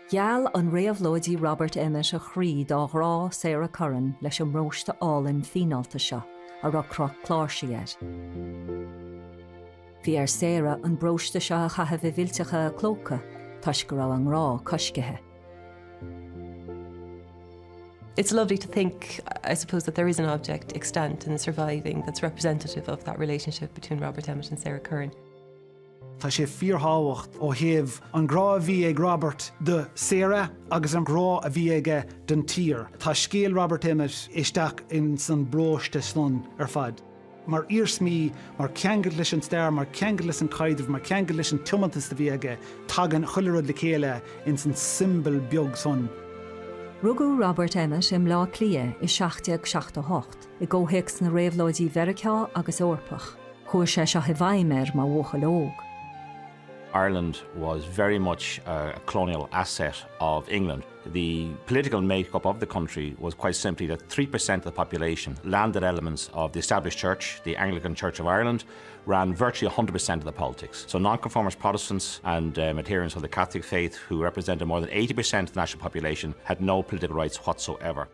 Gheall an réabhlóidí Robert Emmet a chroí dá ghrá Sarah Curran leis an mbróiste álainn fíneálta seo, a raibh cruth cláirsí air. Bhí ar Sarah an bróiste seo a chaitheamh i bhfillteacha a clóca toisc go raibh a ngrá coiscithe. It's lovely to think, I suppose, that there is an object extant and surviving that's representative of that relationship between Robert Emmet and Sarah Curran. Tá sé fíorthábhacht ó thaobh an grá a bhí ag Robert do Sarah agus an grá a bhí aige don tír. Tá scéal Robert Emmet isteach ins an bróiste san ar fad. Mar iarsmaí, mar ceangal leis an stair, mar ceangal leis an caidreamh, mar ceangal leis an tiomantas a bhí aige, tagann chuile rud le chéile ins an tsiombail beag san. Rugadh Robert Emmet i mBleá Cliath i 1778, i gcomhthéacs na réabhlóidí Mheiriceá agus Eorpach. Chuaigh sé seo i bhfeidhm air mar bhuachaill óg. Ireland was very much a colonial asset of England. The political makeup of the country was quite simply that 3% of the population landed elements of the established church, the Anglican Church of Ireland, ran virtually 100% of the politics. So nonconformist Protestants and um, adherents of the Catholic faith, who represented more than 80% of the national population, had no political rights whatsoever.